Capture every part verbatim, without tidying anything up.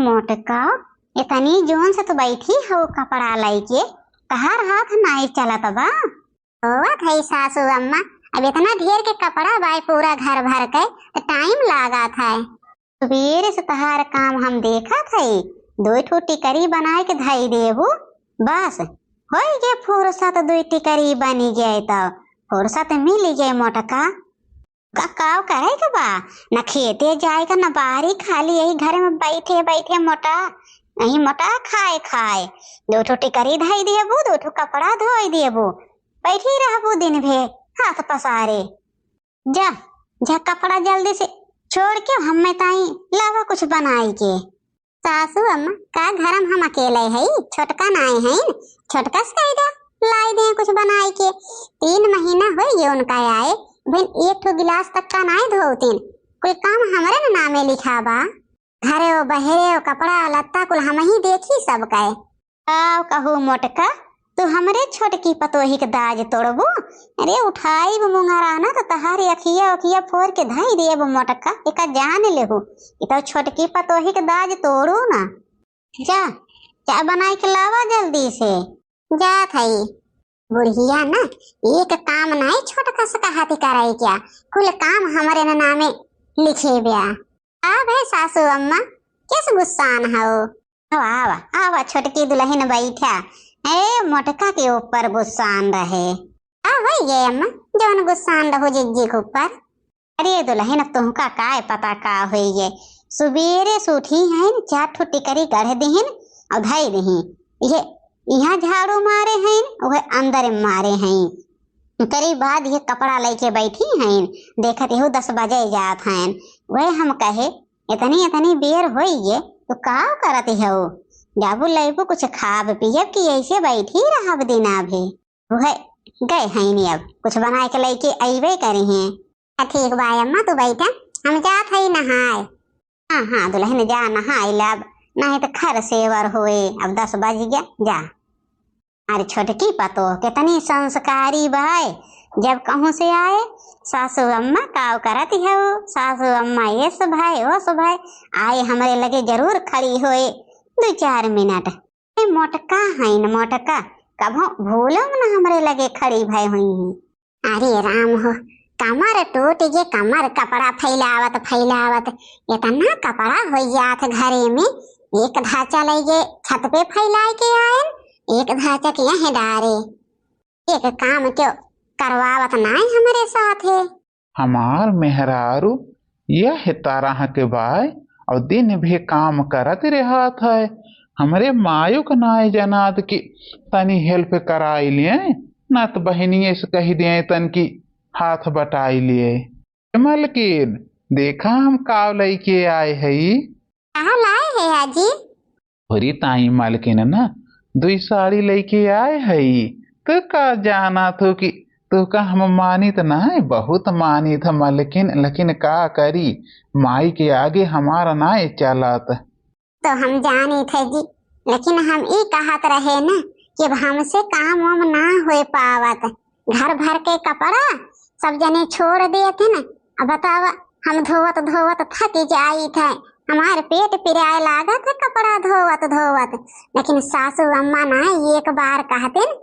मोटका, इतनी जोन से तू बैठी हो कपड़ा लइके, तहार हाथ नाई चलत बा। होवत है सासू अम्मा, अब इतना ढेर के कपड़ा बाय पूरा घर भर के, त टाइम लागत है। सुबेरे से तहार काम हम देखत है, दो ठो टिकरी बनाए के धई देबू, बस होई गे फुर्सत, दो टिकरी बनी गए त फुर्सत मिली गए मोटका। का, काव करे के बा? न खेते जाए का, न बाहरी, खाली यही घर में बैठे बैठे मोटा, यही मोटा खाए खाए। दो ठो टिकरी धई देबू, दो ठो कपड़ा धोई देबू, बैठी रहबू दिन भे हाथ पसारे। जा, जा कपड़ा जल्दी से छोड़ के हमें ताई लावा कुछ बनाई के। सासू अम्मा, का घर में हम अकेले हई? छोटका नाई हईन? छोटका से कह दे, लाई दे कुछ बनाई के। तीन महीना होई गए उनका आए, बिन एक ठो गिलास तक का नाई धोतीन। कोई काम हमरे न नामे लिखा बा? घरे ओ बहरे ओ कपड़ा लत्ता कुल हम ही देखी सब कहे। का कहू मोटका, तू हमरे छोटकी पतोही के दाज तोड़बू? अरे उठाइब मुंगराना त तहारी अखिया उखिया फोर के धई देब मोटका, एका जान लेहू। ई तो छोटकी पतोही के दाज तोड़ू ना। जा, जा बनाई के लावा जल्दी से। जात हई। बुढ़िया ना, एक काम नाई छोटका से कहती करे क्या, कुल काम हमरे न नामे लिखे ब्या। अब है सासू अम्मा, किस गुस्सान हो? आवा, आवा, आवा, छोटकी दुलहिन बैठा। ए, मोटका के ऊपर गुस्सान रहे। का होई गे अम्मा, जवन गुस्सान रहो जिज्जी के ऊपर? अरे दुलहिन, अब तुहका काय पता का होई गे। सुबेरे से उठी हईन, चार ठो टिकरी गढ़ दिहिन और धई दिहिन। ये इहाँ झाड़ू मारे हईन, वह अंदर मारे हईन। ओकरी बाद ये कपड़ा लइके बैठी हईन, देखत एहू दस बजे जात हईन। वह हम कहे, इतनी, इतनी बेर होई गे, तू का करत हऊ? जाबू लइबू कुछ खाब पियब कि ऐसे बैठी रहब दिना भे? वह गए हईन, अब कुछ बनाए के लइके अइबे करी हैं। आ, ठीक बा अम्मा, तू बैठा, हम जात हई नहाए। हाँ, हाँ, दुलहिन जा नहाई लब, नाहीं त खर सेवर होए, अब दस बज गया, जा। अरे छोटकी पतोह कितनी संस्कारी बाय, जब कहूँ से आए, "सासू अम्मा काव करत हऊ, सासू अम्मा ये सब है, वो सब है", आए हमरे लगे जरूर खड़ी होए दो चार मिनट। ए मोटका हईन मोटका, कभो भूलो न हमरे लगे खड़ी भय हुई हैं। अरे राम हो, कमर टूट गे, कमर कपड़ा फैलावत फैलावत इतना कपड़ा हो जात घरे में। एक धाचा लइके छत पे फैलाए के आयन, एक धाचा के यहीं डारे। एक काम क्यों करवावत नाय हमरे साथ है। हमार मेहरारू यह तरह के बाय, और दिन भी काम करत रहत है। हमरे मायो के नाय जनात कि तनी help कराई लिए, ना त बहिनिये से कही दिए तन की हाथ बटाई लिए। ए मलकिन, देखा हम काव लइके आए हई। का लाए है आजी? अरे ताई मलकिन ना, दुई साड़ी लइके आए हई। तू का जाना थो कि तू का हम मानित ना है, बहुत मानित है मलकिन, लेकिन का करी, माई के आगे हमारा ना चलत। तो हम जानित है जी, लेकिन हम ई कहत रहे न कि अब हमसे काम वाम ना होए पावत। घर भर के कपड़ा सब जने छोड़ देत हैं न। अब बतावा, हम धोवत धोवत थक जाइत है, हमार पेट पिराए लागत है कपड़ा धोवत धोवत। लेकिन सासू अम्मा ना एक बार कहतिन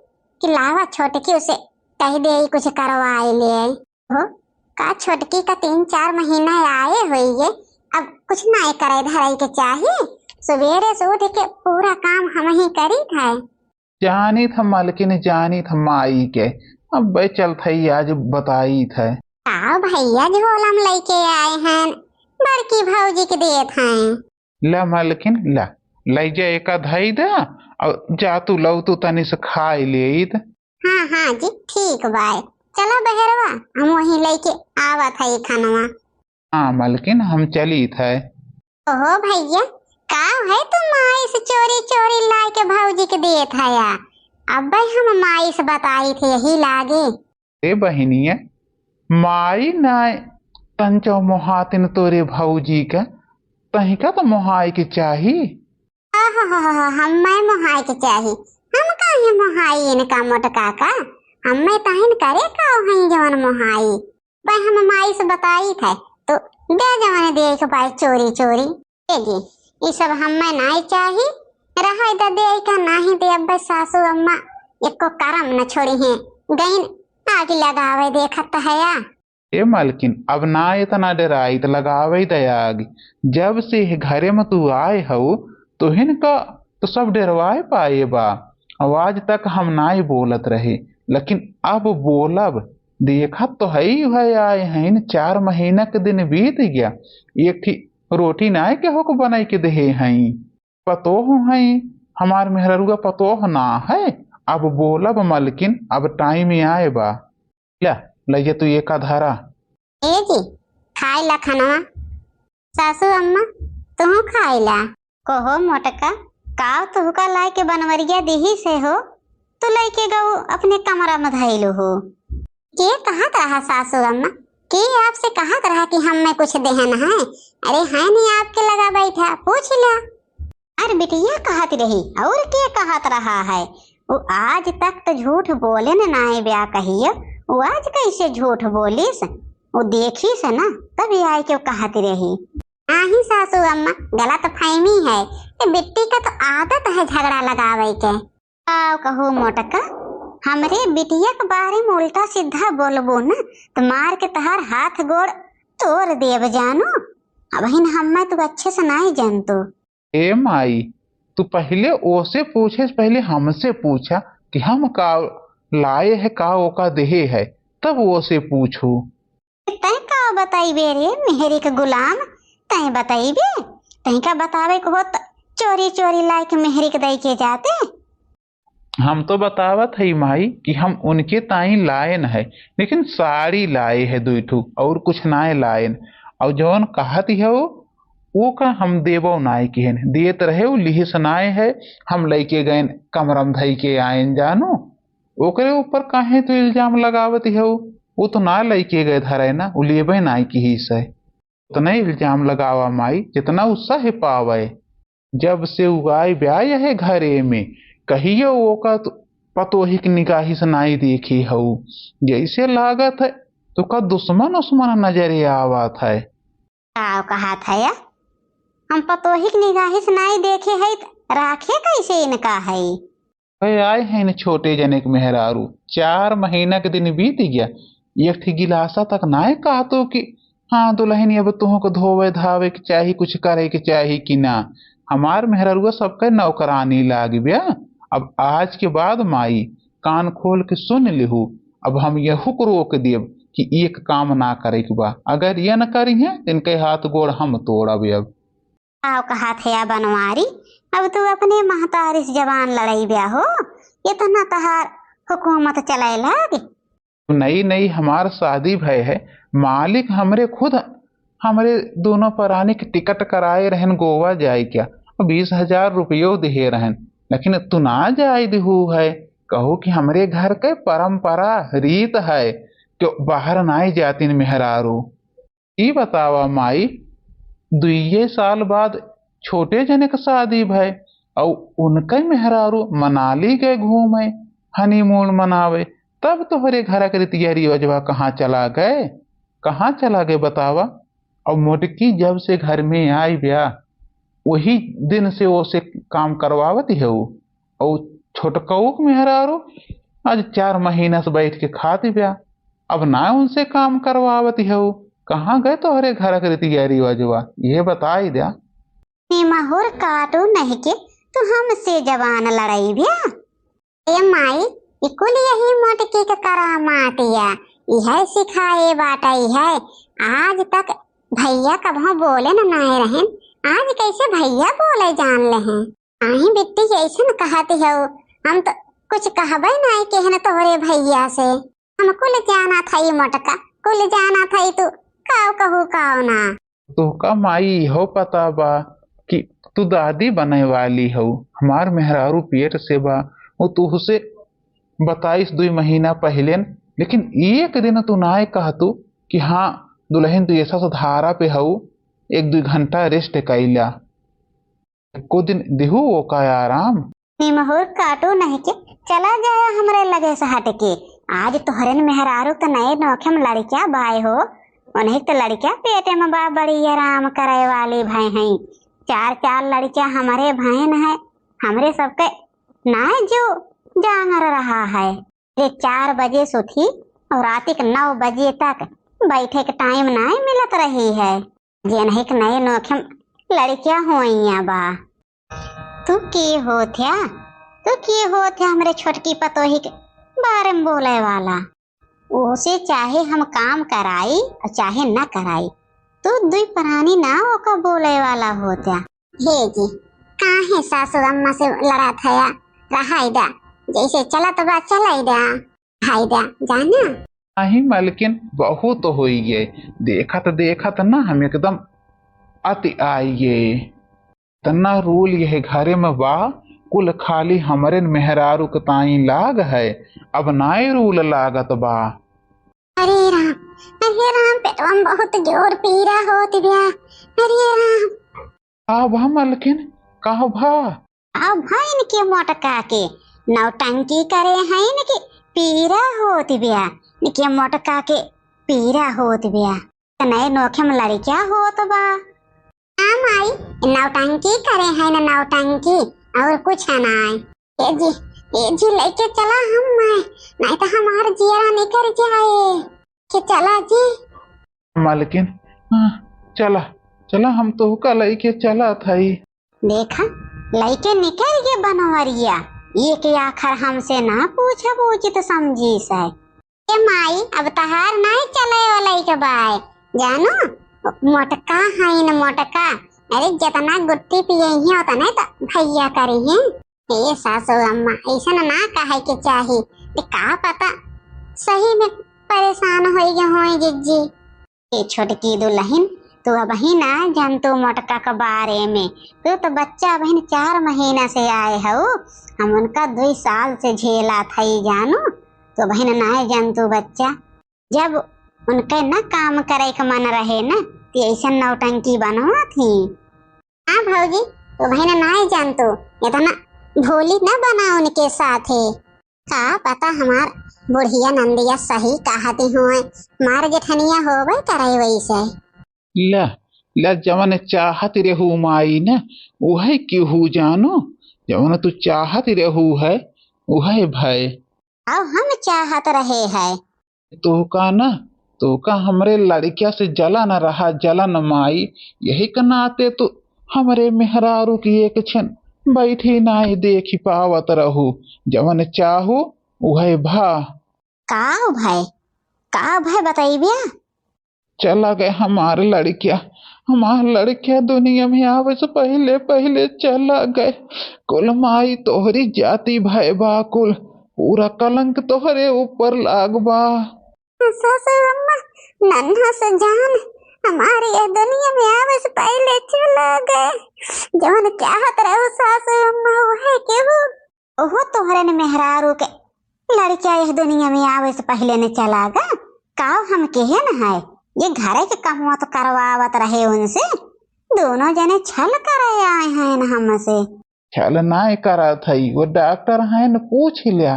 कि लावा छोटकी उसे कह दे कुछ करवाए ले। हो, का छोटकी का तीन चार महीना आए होइए, अब कुछ नाय करे धरे के चाही। सुबेरे से उठ के पूरा काम हम ही करी थे। जानी था मलकिन, जानी था माई के, अब बे चल थई आज बताई थे। का भैया झोला में लेके आए हैं, बड़की भौजी के देत हैं। ला मलकिन, ला, लइ जा एका धई दा, और जा तू लऊ तू तनी से खाई लेइत। हाँ, हाँ जी, ठीक बाय। चला बहरवा, हम वहीं लेके आवत है खानवा। हाँ मलकिन, हम चलीत है। ओहो भैया, का है तू माई से चोरी चोरी लाए के भौजी के देत है या? अब्बे हम माई से बताई थे यही लागे। ए बहिनिया, माई नाय तंचो मोहातिन तोरे भौजी का, तहिका तो मोहाई के चाही। आहा, हम्मे मोहाई के चाही, हम काहे मोहाई इनका मोटका का, हम्मे तहिन करे का हई जवन मोहाई। भाई हम माई से बताई थे, तो दे जवन देख पाए चोरी चोरी। ए जी, ई सब हम्मे नाई चाही। रहै द, देई का नाहीं देबै सासू अम्मा, एको करम न छोड़िहैं। गइन आगि लगावै देखत हया। ए मलकिन, अब ना एतना डेराइत, लगावै द आगि। जब से एह घरे म तू आए हऊ, तोहिन का तो सब डेरवाए पाए बा। अउ आज तक हम नाई बोलत रहे, लेकिन अब बोलब। देखत तो हई है आए हईन, चार महीना के दिन बीत गया, एक ठी रोटी नाई केहू को बनाई के देहे हई। पतोह हई, हमार मेहररुआ पतोह ना है। अब बोलब मलकिन, अब टाइम आए बा। ला, लइया तू एका धरा। ए जी, खाइ ला खनवा। सासू अम्मा, तुहू खाइ ला। कहो मोटका, काव तुहका लाइके बनवरिया दिहिस हो, तू लइके गउ अपने कमरा म धइलू हो। के कहत रहा सासू अम्मा? के आपसे कहत रहा कि हम्मे कुछ देहन है? अरे है नहीं आपके लगा बैठा, पूछ ला। अरे बिटिया कहत रही, और के कहत रहा है? वो आज तक तो झूठ बोले न नाई ब्या कहियो, वो आज कैसे झूठ बोलिस? वो देखिस ना, तब आइके वो कहत रही। नाहीं सासू अम्मा, गलतफहमी है। ये बिट्टी का तो आदत है झगड़ा लगावै के। काव कहू मोटका, हमरे बिटिया के बारे म उल्टा सीधा बोलबो न, त मार के तहार हाथ गोड़ तोड़ देब जानो। अबहिन हम्मे तू अच्छे से नाई जानतो। ए माई, तू पहिले ओसे पूछे से पहिले हमसे पूछा कि हम का लाए है, का ओका देहे है, तब ओसे पूछू। तैं का बताइबे रे मेहरी के गुलाम, तैं बताइबे? तैं का बतावे के होत चोरी चोरी लाइके मेहरी के दई के जाते? हम तो बतावत हई माई कि हम उनके ताई लायन है, लेकिन साड़ी लाए है दुई ठू, और कुछ नाय लायन। और जौन कहत हो, वो का हम देबो नाय किहन, देत रहे, वो लिहिस नाय है, हम लइके गयन, कमरा म धई के आयन जानो। ओकरे ऊपर काहे तू इल्जाम लगावत हो? वो तो ना लइके गए धरे ना, वो लेबे नाय किहिस है। उतने इल्जाम लगावा माई, जितना उ सह पावे। जब से उ आए ब्या यह घरे में, कहियो ओका तो पतोहिक निगाही से नाई देखी हऊ। जैसे लागत है, तो का दुश्मन उस्मन नजरे आवत है। काव कहत हया? हम पतोहिक निगाही से नाई देखे हई, त राखे कैसे इनका हई? है आए हैं न छोटे जने के मेहरारू, चार महीना के दिन बीत गया, एक ठी गिलासा तक नाय कहतो कि हाँ दुलहिन, अब तुहूँ के धोवे धावे के चाही, कुछ करे के चाही कि ना। हमार मेहरारुआ सबके नौकरानी लाग ब्या। अब आज के बाद माई, कान खोल के सुन लिहू, अब हम यहू को रोक देब कि एक काम ना करे के बा। अगर ये न करिहें, त इनके हाथ गोड़ हम तोड़ब अब। काव कहत हया बनवारी, अब तू अपने महतारी से जबान लड़ाई ब्या हो, इतना तहार हुकूमत चलाए लाग। नई नई हमार शादी भय है, मालिक हमरे खुद हमरे दोनों परानी के टिकट कराए रहन गोवा जाए क्या, बीस हजार रुपयो दिहे रहन, लेकिन तू ना जाए दिहू है, कहू कि हमरे घर के परंपरा रीत है कि बाहर नाई जातिन मेहरारू। ई बतावा माई, दुइये साल बाद छोटे जने क शादी भय, अउ उनके मेहरारू मनाली गए घूमे, हनीमून मनावे, तब तोहरे घर के रीतिया रिवजवा कहाँ चला गए, कहाँ चला गए बतावा? अउ मोटकी जब से घर में आई ब्या, वही दिन से ओसे काम करवावत है वो। अउ छोटकऊ के मेहरारू आज चार महीना से बैठ के खाती ब्या, अब ना उनसे काम करवावत हऊ। कहाँ गए तोहरे घर के रीतिया रिवाजवा, ये बताई द्या। निमहुर काटू नहीं के तू हमसे जबान लड़ाई ब्या। ए माई, ई कुल यही मोटकी के करामात या, इहे सिखाए बाटई है। आज तक भैया कभो बोले न नाए रहन, आज कैसे भैया बोले जान ले हैं। काहे बिट्टी जैसन कहत हऊ, हम तो कुछ कहबे नाई केहन तोहरे भैया से। हम कुल जानत हई मोटका, कुल जानत हई तू काव कहू काव ना। तोहका माई इहो पता बा कि तू दादी बने वाली हऊ, हमार मेहरारू पेट से बा, वो तुहसे बताइस दुई महीना पहिलेन, लेकिन एक दिन तू नाय कहतू कि हाँ दुलहिन तू ऐसा सुधारा पे हऊ, एक दुई घंटा रेस्ट कैला। एको दिन दिहू ओका आराम। निमहुर काटू नहीं के चला जाया हमरे लगे से हट के। आज तोहरेन मेहरारू त नए नोखे में लड़किया बाय हो, उन्हें त लड़किया पेटे में बा, बड़ी आराम करे वाली भय हैं। चार चार लड़कियाँ हमरे भयन है, हमरे सबके नाय जो जांगर रहा है। जे चार बजे सुती और रात के नौ बजे तक बैठे के टाइम नाय मिलत रही है। जेनहिक नए नोखे में लड़कियाँ होइया बा। तू के होत ह्या? तू के होत ह्या हमरे छोटकी पतोही के बारे में बोले वाला? ओसे चाहे हम काम कराई और चाहे न कराई, तू दुई प्राणी ना ओका बोले वाला होत ह्या। हे जी, काहे सासू अम्मा से लड़त हया? रहाई दा, जैसे चलत बा चलाई दा, हाय दा, जाना। नहीं मलकिन, बहुत होई गए, देखत देखत ना हम एकदम अति आई गए। इतना रूल यह घरे में बा, कुल खाली हमरे मेहरारू के ताई लाग है, अब नाय रूल लागत बा। अरे राम, अरे राम, पेटवा में बहुत जोर पीरा होत बिया। अरे राम। का भा मलकिन, का भा? अब भा इनके मोटका के नौटंकी करे हैं इनके पीरा होत बिया, इनके मोटका के पीरा होत बिया। नए नोखे में लड़किया होत बा। हाँ माई, नौटंकी करे हैं न नौटंकी, और कुछ नाय। ए जी, ए जी, लेके चला हम माई, नहीं तो हमार जियरा निकर जाए। के चला जी। मलकिन, हाँ, चला, चला, हम तोहका लइके चलत हई। देखा, लइके निकल गे बनवरिया, एक आखर हमसे ना पूछब उचित समझीस है। ए माई, अब तहार नाई चले वाला के बाय, जानू, मोटका है न मोटका, अरे जितना गुट्ठी पियइहे उतने तो भैया करिहे। ए सासू अम्मा, ऐसन ना कहे के चाही। ए, का पता सही में परेशान होई गे होई जिज्जी। ए छोटकी दुलहिन, तू अबही ना जानतू मोटका के बारे में। तू तो बच्चा अबहिन चार महीना से आए हऊ, हम उनका दुई साल से झेलत हई जानू। तू अबहिन ना जानतू बच्चा। जब उनके न काम करे के मन रहे न, त ऐसन नौटंकी बनवा थी। हाँ भौजी, तू बहिन नाय जानतू, इतना भोली न बना उनके साथे। का पता हमार बुढ़िया नंदिया सही कहती हुए, मार जेठनिया होवे करे वैसे। ला, ला जवन चाहत रहू माई न, उहे केहू जानो, जवन तू चाहत रहू है, उहे भय। अब हम चाहत रहे है। तोहका ना, तोहका हमरे लड़किया से जलन रहा, जलन माई। यही के नाते तू हमरे मेहरारू की एक छन बैठी नाई देखी पावत रहू। जवन चाहू उहे भा। का भय? का भय बतैबिया? चला गए हमार लड़किया, हमार लड़किया दुनिया में आवे से पहिले, पहिले चला गए। कुल माई तोहरी जाति भय बा कुल, पूरा कलंक तोहरे ऊपर लाग बा। सासू अम्मा, नन्हा से जान हमारे यह दुनिया में आवे से पहिले चला गए। जवन चाहत रहो सासू अम्मा, वह केहू ओहो तोहरे न मेहरारू के लड़किया यह दुनिया में आवे से पहिले न चला गा। काव हम केहे न है, ये घरे के कमवा तो करवावत रहे उनसे। दोनों जने छल करे आए हैं न हमसे। छल नाय करत हई, वो डॉक्टर हैं न, पूछ लिया।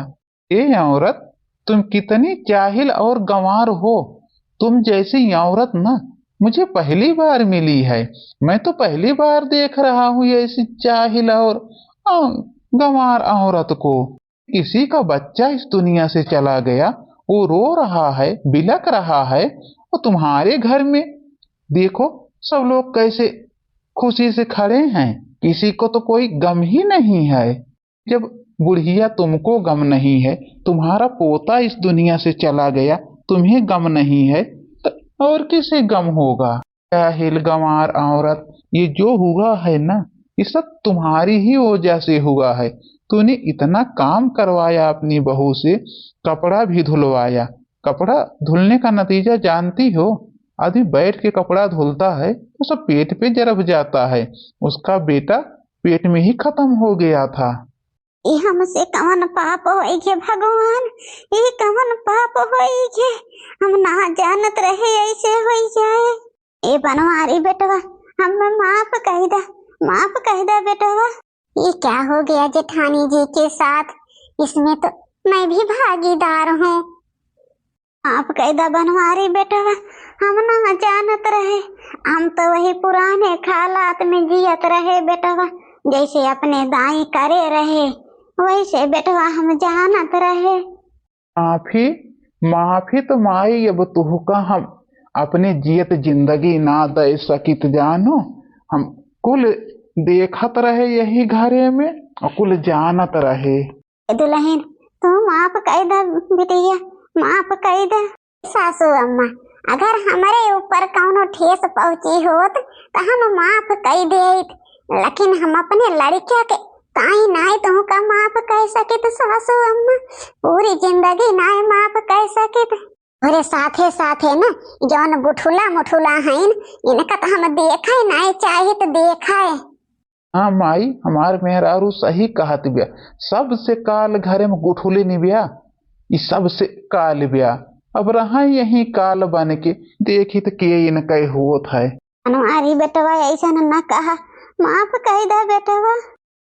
ए औरत, तुम कितनी जाहिल और गंवार हो। तुम जैसी औरत ना मुझे पहली बार मिली है। मैं तो पहली बार देख रहा हूँ ये ऐसी जाहिल और, अ, गंवार औरत को। किसी का बच्चा इस दुनिया से चला गया, वो रो रहा है, बिलख रहा है, और तुम्हारे घर में देखो सब लोग कैसे खुशी से खड़े हैं, किसी को तो कोई गम ही नहीं है। जब बुढ़िया तुमको गम नहीं है, तुम्हारा पोता इस दुनिया से चला गया, तुम्हें गम नहीं है, तो और किसे गम होगा? जाहिल गंवार औरत, ये जो हुआ है ना, ये सब तुम्हारी ही वजह से हुआ है। तूने इतना काम करवाया अपनी बहू से, कपड़ा भी धुलवाया। कपड़ा धुलने का नतीजा जानती हो? आदमी बैठ के कपड़ा धुलता है तो सब पेट पे जरब जाता है, उसका बेटा पेट में ही खत्म हो गया था। ई हमसे कवन पाप होई गे भगवान, ई कवन पाप होई गे? हम ना जानत रहे ऐसे होई जाए। ए बनवारी बेटवा, हमें माफ कही दा, माफ कही दा बेटवा। ये क्या हो गया जेठानी जी के साथ? इसमें तो मैं भी भागीदार हूँ। माफ कई दा बनवारी बेटवा, हम ना जानत रहे, हम तो वही पुराने हालात में जियत रहे बेटवा, जैसे अपने दाई करे रहे, वैसे बेटवा हम जानत रहे। माफी, माफी तो माई, अब तुहका हम अपने जियत जिंदगी ना दे सकित जानो, हम कुल देखत रहे यही घरे में और कुल जानत रहे। ए दुलहिन, तू माफ कई दा बिटिया, माफ कई दा। सासू अम्मा, अगर हमरे ऊपर कौनो ठेस पहुँची होत, त हम माफ कई देइत, लेकिन हम अपने लड़किया के ताई नाई तुहका माफ कई सकित सासू अम्मा, पूरी जिंदगी नाई माफ कई सकित। अरे साथे साथे न, जौन गुठुला मुठुला हईन, इनका त हम देखे नाई चाहित, देखे। हाँ माई, हमार मेहरारू सही कहत बिया, सबसे काल घरे में गुठुले निबिया, ई सबसे काल बिया। अब रहा यही काल बन के, देखी त के इनके होत है। बनवारी बेटवा, ऐसन न कहा, माफ कई दा बेटवा।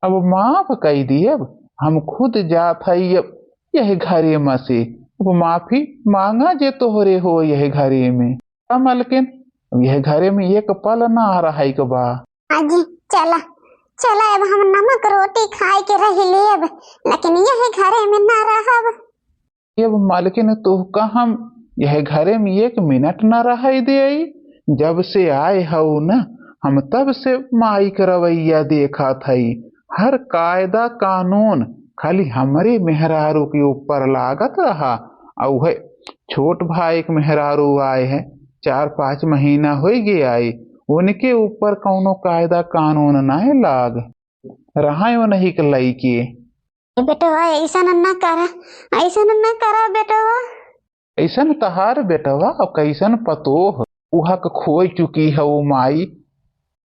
अब माफ कई दियब, हम खुद जात हई अब यह घरे में से। अब माफी मांगा जे तोहरे हो यह घरे में। अब मलकिन, अब यह घरे में एक पल ना रहै के बा। हाँ जी, चला, चला, अब हम नमक रोटी खाए के रह लेब, लेकिन यह घरे में ना रहब। अब मलकिन, तोहका हम यह घरे में एक मिनट ना रहै देई। जब से आए हऊ न, हम तब से माई के रवैया देखत हई। हर कायदा कानून खाली हमरे मेहरारू के ऊपर लागत रहा। और वह छोट भाई के मेहरारू आए हैं, चार पाँच महीना होइ गए आए, उनके ऊपर कौनो कायदा कानून ना लाग रहा है उन्हीं के लइके। ए बेटवा, ऐसन न करा, ऐसन न करा बेटवा। ऐसन तहार बेटवा और कैसन पतोह, उहक खोई चुकी है वो माई।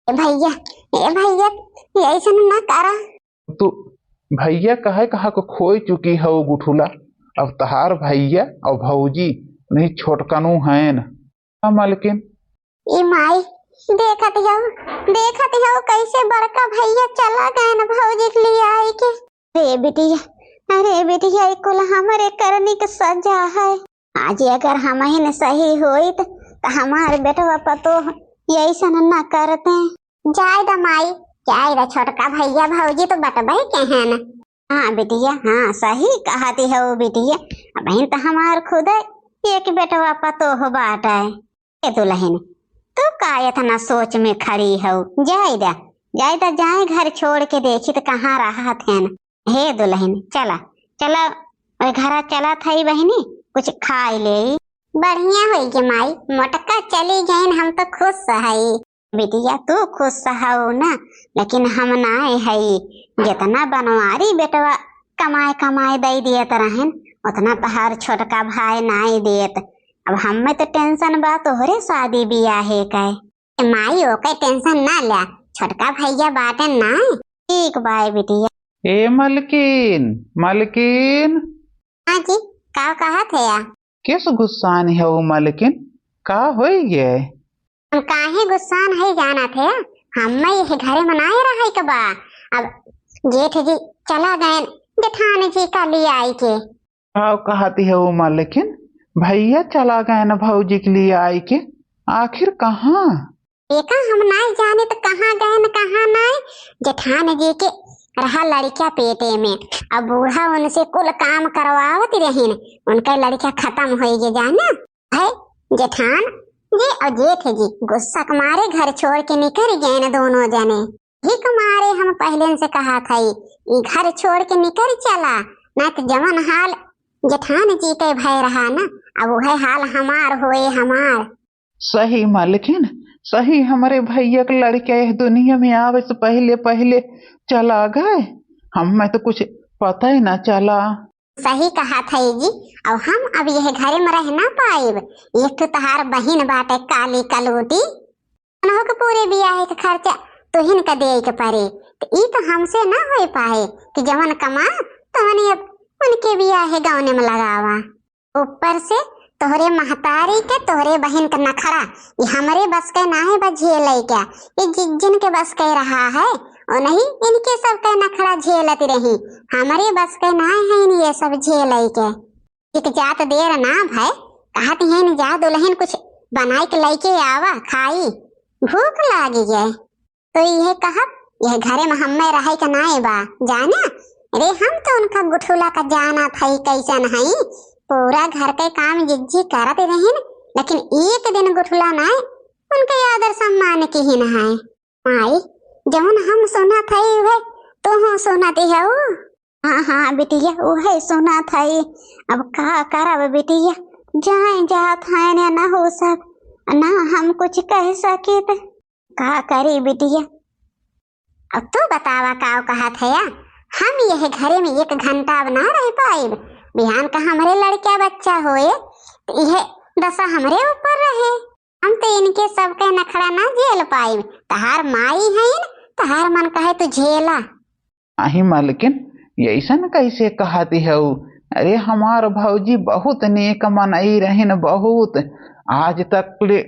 ए भैया, ए भैया, ये ऐसन न करा। तू भैया कहे कहा को खोई चुकी है वो गुठुला, अब तहार भैया और भौजी नहीं छोटकनू हैं। हाँ, मलकिन। ई माई, देखत हऊ, देखत हऊ, कैसे बड़का भैया चला गए न भौजी के लिए आई के। अरे बिटिया, अरे बिटिया, ई कुल हमरे करनी के सजा है। आज अगर हमहिन सही होइत, त हमार बेटवा पतोह ऐसन न करते। जाए द माई, जाए द, छोटका भैया भौजी तो बटबे के हैं न। हाँ बिटिया, हाँ, सही कहती है वो बिटिया। अबहिन त हमार खुदे एक बेटवा पतोह बाटे। ए दुलहिन, तू का एतना सोच में खड़ी हऊ? जाए द, जाए द, जाए घर छोड़ के देखी त कहाँ रहत हैं। हे दुलहिन, चला, चला, ओए घरा चला थई बहिनी, कुछ खाए ले। बढ़िया होई गे माई, मोटका चली गईन, हम तो खुश हई। बिटिया, तू खुश हऊ ना, लेकिन हम नाय हई। जितना बनवारी बेटवा कमाए कमाए दई दियत रहन, उतना तहार छोटका भाई नाय देत। अब हमें तो tension बा तोहरे शादी बियाहे के। ए माई, ओके tension ना ल्या, छोटका भैया बाटे ना। ठीक बाय बिटिया। ए मलकिन, मलकिन। हाँ जी, का कहत है या? किस गुस्सान है वो मलकिन? का होई गे? हम काहे गुस्सान है जानत है? हमें यह घरे में नाय रहे के बा। अब जेठ जी चला गए जेठान जी का लिए आई के। का कहती है वो मलकिन? भैया चला गए न भौजी के लिए आई के। आखिर कहाँ? एका हम नाय जाने त कहाँ गए न कहाँ नाय। जेठान जी के रहा लड़का पेटे में, अब बूढ़ा उनसे कुल काम करवावत रहीन, उनका लड़का खत्म होई गे जाना है। जेठान जी और जेठ जी गुस्सा के मारे घर छोड़ के निकल गए न दोनों जने। ही के मारे हम पहले से कहा था, ई घर छोड़ के निकल चला, ना तो जवन हाल जेठान जी के भय रहा ना, अब वह हाल हमार होए हमार। सही मलकिन, सही हमरे भैया के लड़के इस दुनिया में आवे से पहले पहिले चला गए, हमें तो कुछ पता ही ना चला। सही कहा था जी, अब हम अब यह घरे में रह ना पाइब। एक तो तहार बहिन बाटे काली कलूटी, उन्हों के पूरे बियाह के खर्चा तुहिन का देई के परे, तो ई तो हमसे ना होई पाए कि जवन कमा तवने अब उनके बियाह गौने में लगावा। ऊपर से तोहरे महतारी के, तोहरे बहिन के नखरा, ये हमरे बस के नाहे बा झेले के, ये जिज्जन के बस के रहा है। उन्हीं इनके सब के नखरा झेलत रही, हमरे बस के नाहे है ये सब झेले के। एक जात देर ना भय, कहत हैं, "जा दुलहिन, कुछ बनाई के लइके आवा, खाई, भूख लागी है।" तो इहे कहब, यह घरे में हम्मे रहे के नाई बा, जाना? अरे, हम तो उनका गुठुला का जानत हई, कैसन हई। पूरा घर के काम जिज्जी करत रहिन, लेकिन एक दिन गुठुला नाई उनके आदर सम्मान किहिन है। माई, जवन हम सुनत हई, उहे तोहू सुनत हऊ। हाँ, हाँ, बिटिया, उहे सुनत हई। अब का करब बिटिया, जाए जात हैं ने ना हो सब, ना हम कुछ कह सकित। का करी बिटिया? अब तू बतावा का कहत है या? हम यह घरे में एक घंटा अब ना रह पाइब। बिहान का हमरे लड़का बच्चा होए, तो यह दशा हमरे ऊपर रहे। हम तो इनके सबके नखड़ा ना झेल पाइब। तहार माई हईन, तहार मन कहे तू झेला। अही मलकिन, यैसन कैसे कहती हऊ? अरे, हमार भौजी बहुत नेक मनई रहिन, बहुत। आज तक ले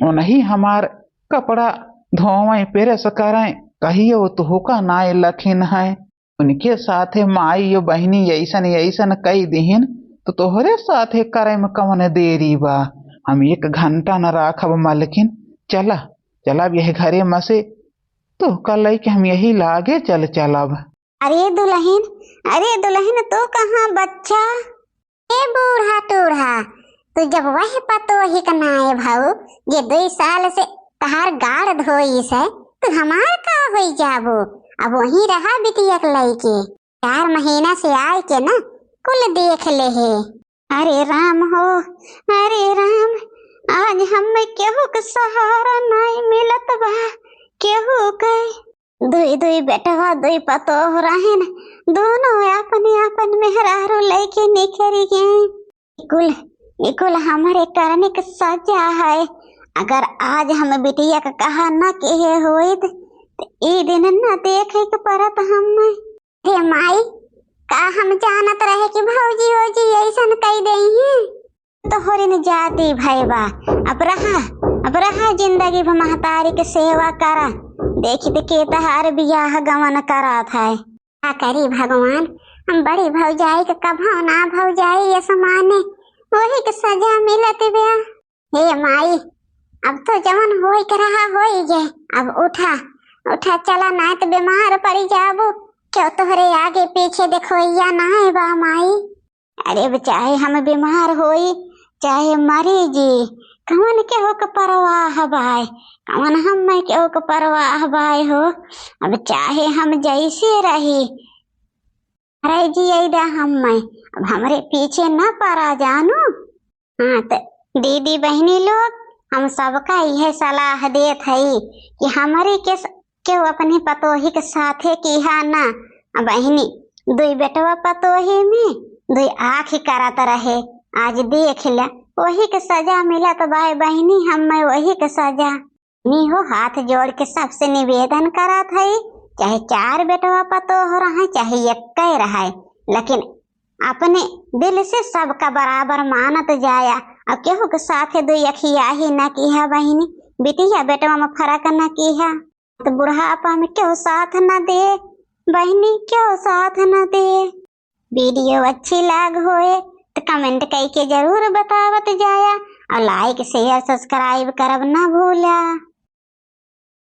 उन्हीं हमार कपड़ा धोवैं, प्रेस करैं, कहियो तोहका नाय लखिन है। उनके साथे माई यो बहिनी यैसन यैसन कई दिहिन, तो तोहरे साथे करे में कवन देरी बा? हम एक घंटा न राखब मलकिन। चला, चला, अब यह घरे में से तोहका लइके हम यही लागे चल चलब। अरे दुलहिन, अरे दुलहिन, तू कहाँ बच्चा? ए बूढ़ा टूढ़ा, तू जब वह पतोही का नाए भऊ, जे दुई साल से तहार गाड़ धोइस है, तू हमार का होई जाबू? अब वहीं रहा बिटिया के लइके। चार महीना से आए के ना कुल देख ले हे। अरे राम हो, अरे राम, आज हम्मे केहू के सहारा नाई मिलत बा, केहू के। दुई दुई बेटवा, दुई पतोह रहेन, दोनों आपन आपन मेहरारू लइके निकरी गए। ई कुल, ई कुल हमरे करनी के सजा है। अगर आज हम बिटिया के कहा न किहे होइत, त ई दिन न देखे के परत हम्मे। हे माई, का हम जानत रहे कि भौजी ओजी ऐसन कई देई हैं? तोहरे न जाति भय बा। अब रहा, अब रहा जिंदगी भर महतारी के सेवा करा। देखी त के तहार बियाह गवन करात है। का करी भगवान, हम बड़ी भौजाई के कभो ना भौजाई ये समाने, वही के सजा मिलत बा। हे माई, अब तो जवन होई के रहा होई गे, अब उठा, उठा चला, नाय तो बीमार पड़ी जाबू। क्यों तोहरे आगे पीछे देखवैया नाय बा माई। अरे, अब चाहे हम बीमार होई, चाहे मरी जी, कवन केहू के परवाह बाय, कवन हम्मे केहू के परवाह बाय हो। अब चाहे हम जैसे रही, रह जिए दा हम्मे, अब हमरे पीछे न परा जानू। हाँ, त दीदी बहिनी लोग, हम सबका इहे सलाह देत हई कि हमरे के स-, केहू अपनी पतोही के साथे किहा ना। आ बहिनी, दुई बेटवा पतोही में दुई आँखी करत रहे, आज देख ला, वही के सजा मिलत बाय बहिनी, हम्मे वही के सजा। नी हो, हाथ जोड़ के सबसे निवेदन करत हई, चाहे चार बेटवा पतोह रहे, चाहे एक्के रहे, लेकिन अपने दिल से सबका बराबर मानत जाया। अब केहू के साथे दुई अखियाही न किहा बहिनी, बिटिया बेटवा में फर्क न किहा। तो बुढ़ापा में क्यों साथ न दे बहिनी, क्यों साथ न दे। वीडियो अच्छी लाग होए तो comment कई के जरूर बतावत जाया और like, share, subscribe करब ना भूला।